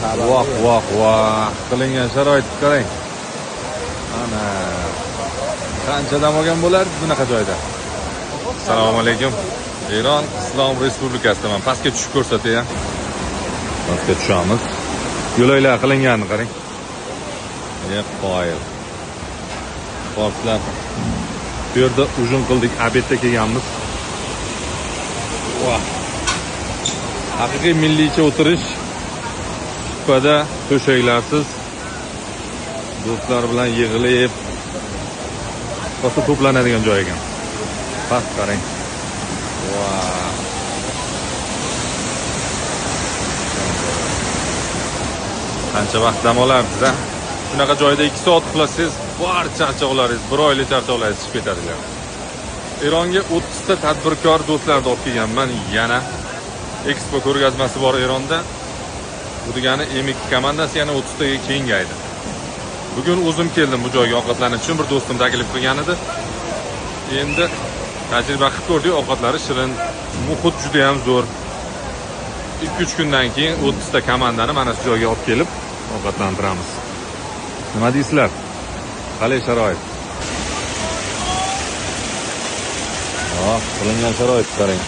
Voh, voh, voh. Qilingan sharoit qarang. Ana. Qancha dam olgan bo'lardi bunaqa joyda. Assalomu alaykum. Eron Islom Respublikasidaman. Pastga tushib ko'rsatay. Pastga tushamiz. Yo'laklar qilinganini qarang. Qoyil. Forslar. Bu yerda ujun qildik, obedda kelganmiz. Voh. Haqiqiy milliycha o'tirish. Supada to'shaklarsiz do'stlar bilan yig'ilib rosa to'planadigan joy ekan. Past qarang. Voh. Qancha vaqt dam olardiz-a? Shunaqa joyda 2 soat uxlasangiz, bor charchoqlaringiz, bir oylik charchoqlaringiz chiqib ketadilar. Eronga 30 ta tadbirkor do'stlarni olib kelganman yana. Expo ko'rgazmasi bor Eronda. Bu degani M2 komandasi yana 30 taga kengaydi. Bugun o'zim keldim bu joyga ovqatlanish uchun, bir do'stim taklif qilgan edi. Endi tajriba qilib ko'rdik, ovqatlari shirin, muhit juda ham zo'r. 2-3 kundan keyin 30 ta komandani mana shu joyga olib kelib ovqatlantiramiz. Nima deysizlar? Qalay sharoit? Qilingan sharoit qarang.